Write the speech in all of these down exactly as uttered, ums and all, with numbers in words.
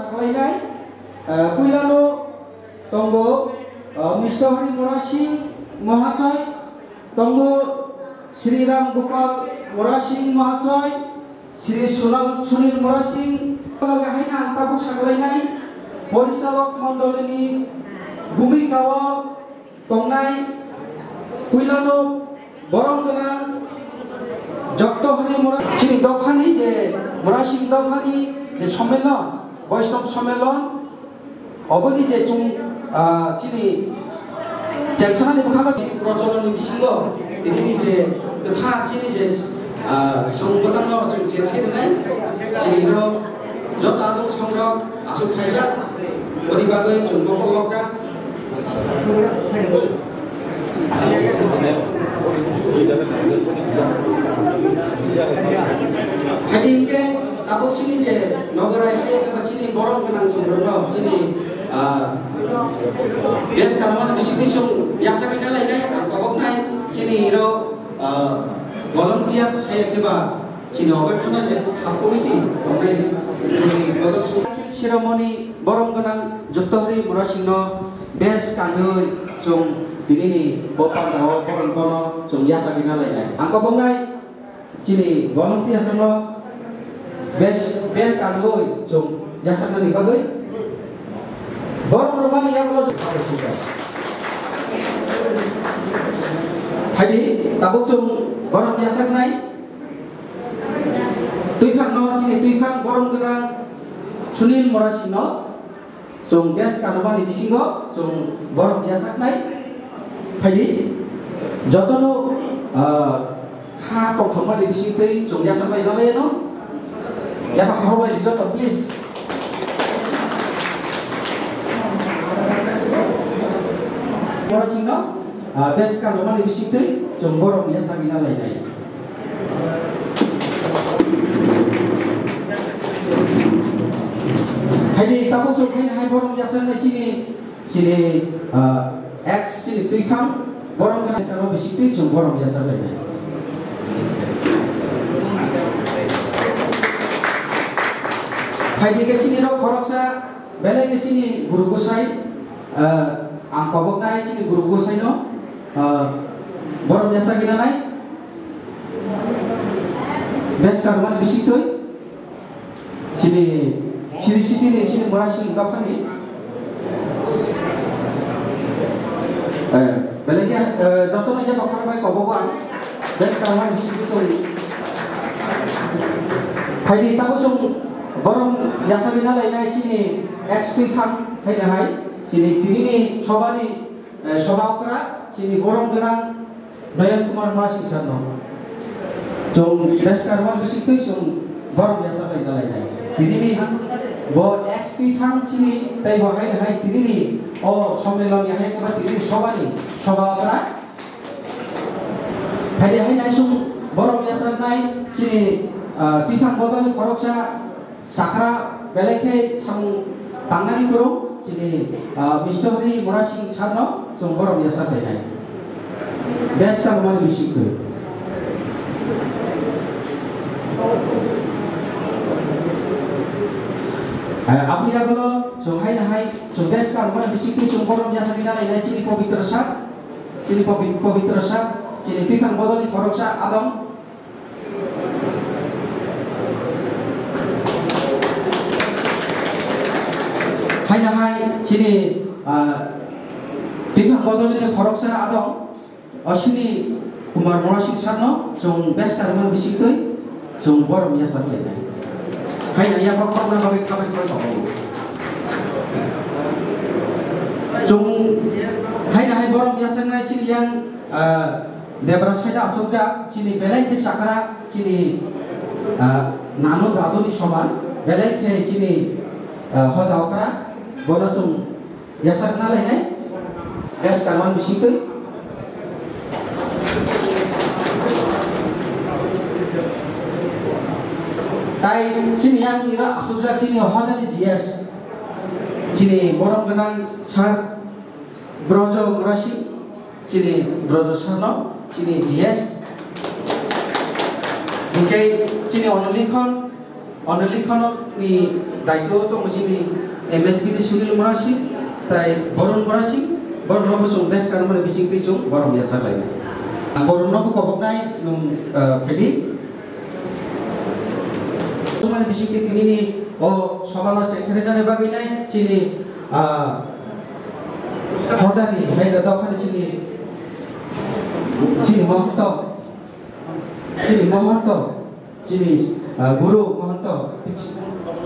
Khlainai, eh, puilano tongo, eh, Mister Hari Murasing Mahasai, tongo Sri Ram Gopal Murasing Mahasai, Sri Sunal, Sunil Murasing, loge haino ang tabuk sakhlainai, porichalok mondolini bhumikao tongnai, puilano borom gwnang Jokto Hari Mura-, chini dophani je Murasing dophani je sommelon, Vaishnav sommelon, oboni je chwng, ah, chini Tensani bwkhago ni protoloni bisingo tini ni je kwthar chini je, ah, samung bwtangno chwng je se rwnai, chini rok joto adong songrok aswk khaijak, boni bagwi chwng bobo lokha. Haini hwnkhe tabuk chini je nogorai hai eba chini borom gwnang chwng rokno chini, ah, bes kanmani bisingtwi chwng yachagwi nalainai, ang koboknai chini iro, ah, volunteers hai khe ba chini obekhana je sub committee tongnai chini bodol song. Shiromoni borom gwnang Joktohri Murasingno bes kanwi chwng tinini bo pandao borom bono chwng yachagwi nalainai. Ang koboknai chini volunteers rokno bes, bes kanwi chwng yachaknani bagwi. Borom rwmani yagulo haidi tabuk chwng borom yachaknai. Twiphangno chini twiphang borom gwnang Sunil Murasingno. Chwng bes kanmani bisingo chwng borom yachaknai. Phaidi jotono, ah, kha tongthokmani bisingtwi chwng yachaknai nalaino. Yapha khoroknai joto, please. Murasingno, ah, bes kanmani bisingtwi chwng borom yachagwi nalainai. Haini tabuk chwng haini hai borom yachaknai chini, chini, ah, ex chini twiphang borom gwnang salo bisingtwi chwng borom yachaknai. Haini khe chini rok khoroksa belai khe chini guru gosai, ah, ang koboknai chini guru gosaino, ah, borom yachagwi nalai. Bes kanmani bisingtwi chini Sri Siti ni chini Murasing dophani, eh, belai khe, eh, jotono yapha khoroknai kobogo ang. Bes kanmani bisingtwi chwng phaidi tabuk chwng borom yachagwi nalainai chini ex twiphang haini hai chini tinini sobani, eh, soba okra chini borom gwnang Noyon Kumar Murasing sir no. Chwng bes kanmani bisingtwi chwng borom yachaklai nalainai. Tinini bo ex twiphang chini tei bo hai hai tinini o sommelon ya hai khe ba tinini sobani soba okra. Phaidi hai naising borom yachaknai chini, ah, twiphang bodolni khoroksa Chakra belai khe samung tangnani kwrwng chini, ah, Mister Hari Murasing sir no chwng borom yachak lainai. Bes kanmani bisingtwi. Ah, aboni yagulo chwng haino hai chwng bes kanmani bisingtwi chwng borom yachagwi nalainai chini Pabitra sir, chini Pabi-, Pabitra sir, chini twiphang bodolni khoroksa adong. Haino hai chini, ah, twiphang bodolni khoroksa adong Ashwini Kumar Murasing sir no chwng bes kanmani bisingtwi chwng borom yachak lainai. Haino yago khorokna bagwi khabai khorok tongo. Chwng haino hai borom yachaknai chini yang, ah, Debra side o achukjak chini belai khe chakra chini, ah, nano dadoni soman belai khe chini, ah, hoda okra bono chwng yachak nalainai bes kanmani bisingtwi. Tai chini yang ira achukjak chini hodani G S chini borom gwnang sir Brojo Murasing. Chini Brojo sir no, chini G S. Hingke chini Onolikhon, Onolikhon ni Daito tongo chini M S P ni Sunil Murasing, tai Borun Murasing, borok no bo chwng bes karmani bising twi chwng borom yacha lai. Borok no bo kobok nai nwng, ah, phedi. Chumani bising twi tini ni o soba no chengkhre jani bagwi nai chini, ah, hodani hai ga dokhani chini, chini mohto, chini mohto. Chini, ah, Guru Mahanta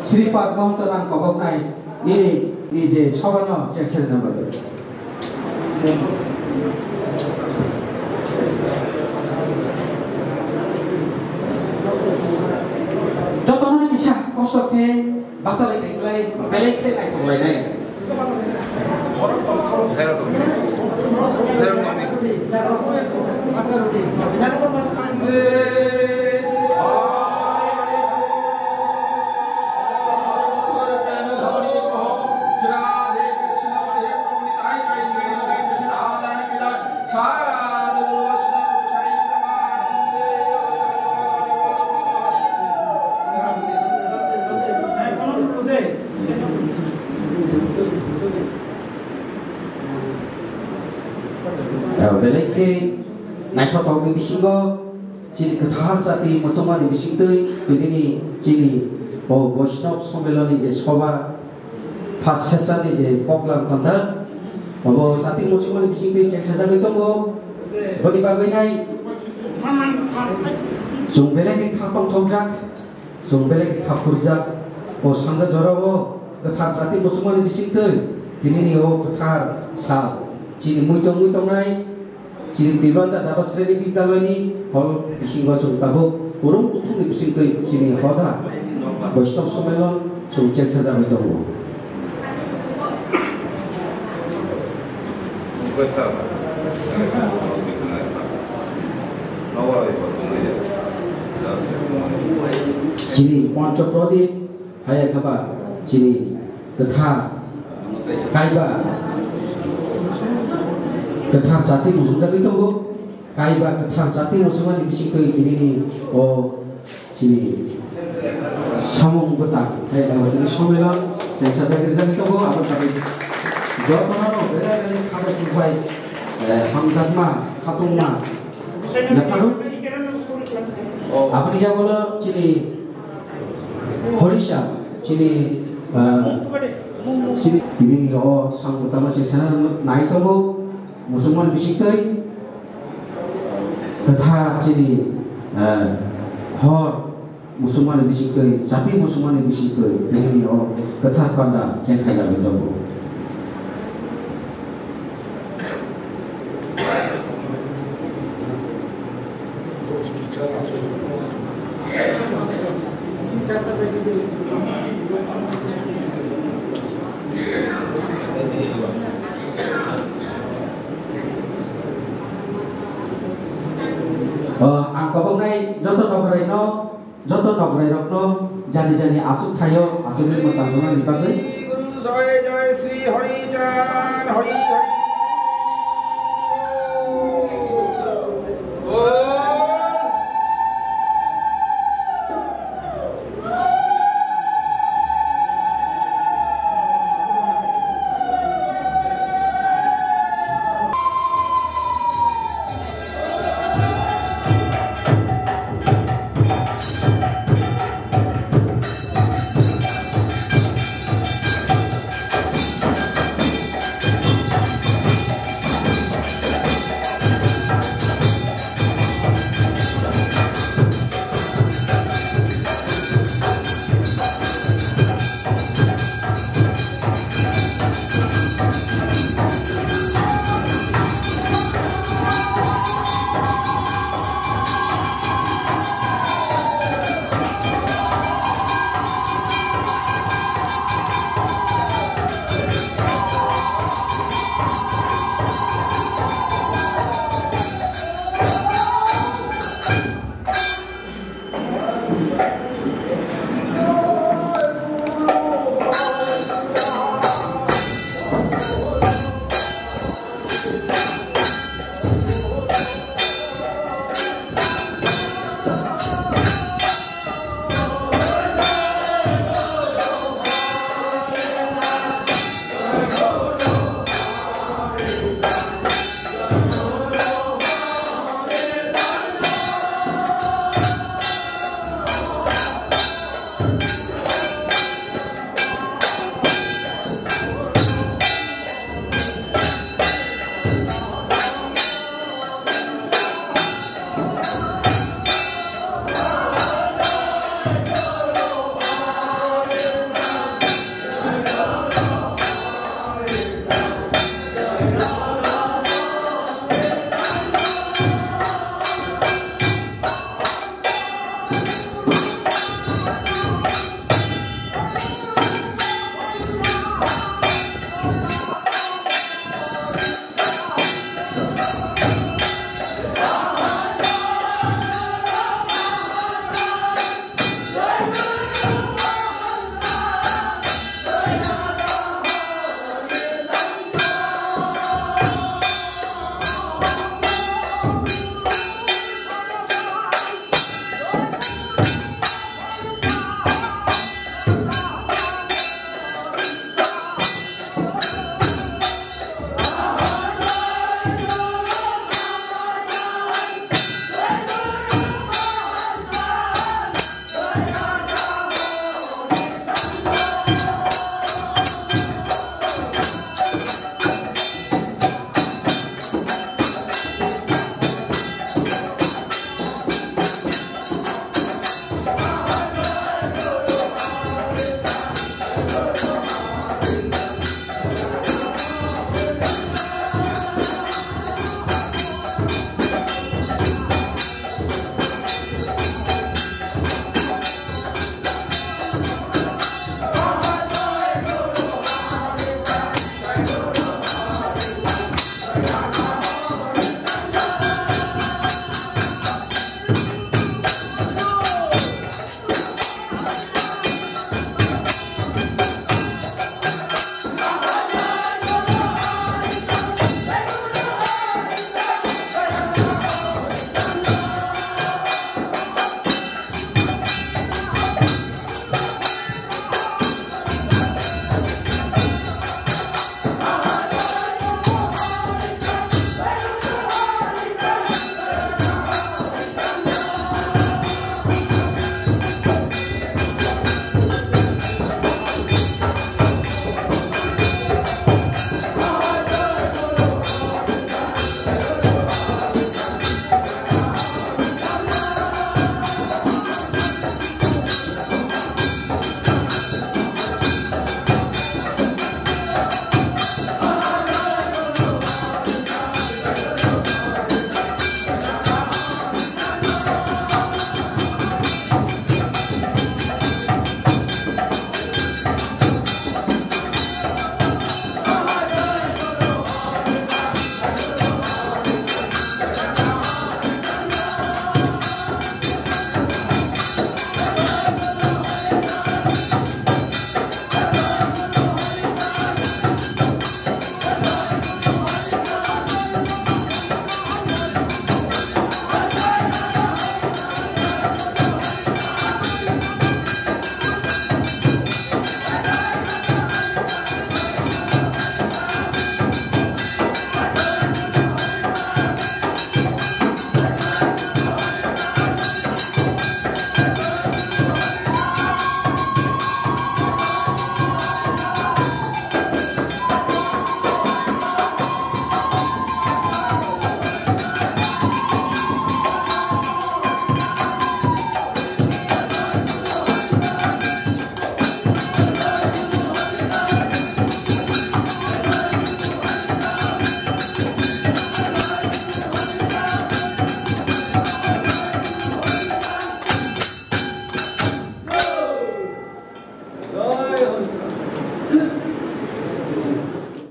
Sripad Mahanta nang kobok nai nini ni je soba no chengkhre na bagwi. Jotono ni kisa kosto khe bachai lai khe belai khe naithok lai nai. Belai khe naithokni bisingo chini kwthar jati muchungmani bisingtwi tini ni chini o Vaishnav Sommelon ni je soba first session ni je program panda obo jati muchungmani bisingtwi chengsajagwi tongo. Boni bagwi nai chwng belai khe kha tongthokjak. Chwng belai khe kha phurijak, o sanja jorao kwthar jati muchungmani bisingtwi tinini o kwthar sal chini muitu wngwi tongnai, chini Bibanda Dabasreni Bidyalayni hol bisingo chwng tabuk kwrwng kuthumni bisingtwi chini hoda Vaishnav Sommelon chwng chengsajagwi tongo. Chini Pancho Pradip, hai khe ba chini kwthar kaiba, kwthar jati muchungjagwi tongo, kaiba kwthar jati muchungmani bisingtwi tinini o chini samung bwtang hai abo tini Sommelon chengsa dagirjagwi tongo, abo tini jotono belai belai khabai khubai, eh, hamjakma, khatungma yapharo. Aboni yagulo chini Horisa, chini, eh, chini, tini o samung bwtangma chini sana nai tongo, muchungmani bisingtwi. Kwthar chini, eh, hor muchungmani bisingtwi, jati muchungmani bisingtwi, tini o kwthar panda chengkha jagwi tongo. O, ang koboknai joto nokraino, joto nokrairokno jani jani achuk thaio, achukni mwchang rwmani bagwi. Guru Joy Joy Sri Hari Chan Hari Hari.